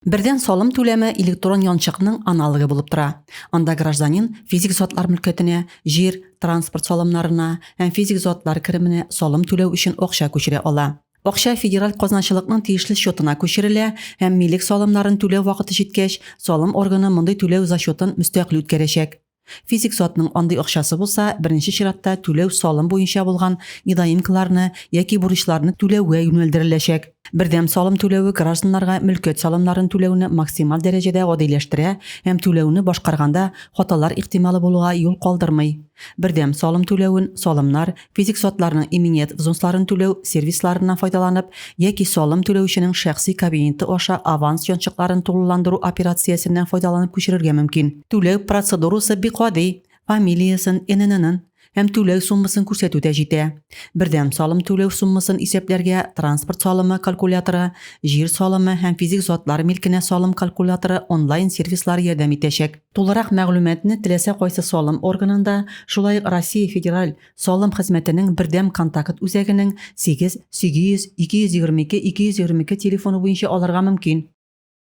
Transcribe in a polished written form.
Бердәм салым түләме электрон янчыкның аналогы булып тора. Анда гражданин физик затлар мөлкәтенә, җир, транспорт салымнарына һәм физик затлар кеременә салым түләү өчен акча күчерә ала. Акча федераль казначылыкның тиешле счетына күчерелә һәм милек салымнарын түләү вакыты җиткәч, салым органы мондый түләү зачетын мөстәкыйль үткәрәчәк. Физик затның андый акчасы булса, беренче чиратта түләү салым буенча булган недоимкаларны яки бурычларны түләүгә юнәлдереләчәк. Бердәм салым түләве гражданнарга мөлкәт салымнарын түләүне максималь дәрәҗәдә гадиләштерә һәм түләүне башкарганда хаталар ихтималы булуга юл калдырмый. Бердәм салым түләвен салымнар, физик затларның иминият взносларын түләү сервисларыннан файдаланып яки салым түләүченең шәхси кабинеты аша аванс янчыкларын тулыландыру операциясеннән файдаланып күчерергә мөмкин. Түләү процедурасы бик гади, фамилиясен, НННын һәм түләү суммасын күрсәтү дә җитә. Бердәм салым түләү суммасын исәпләргә транспорт салымы калькуляторы, җир салымы һәм физик затлар милкенә салым калькуляторы онлайн-сервислары ярдәм итәчәк. Тулырак мәгълүматны теләсә кайсы салым органында, шулай ук Россия Федераль салым хезмәтенең Бердәм контакт үзәгенең 8 800 222 222 телефоны буенча алырга мөмкин.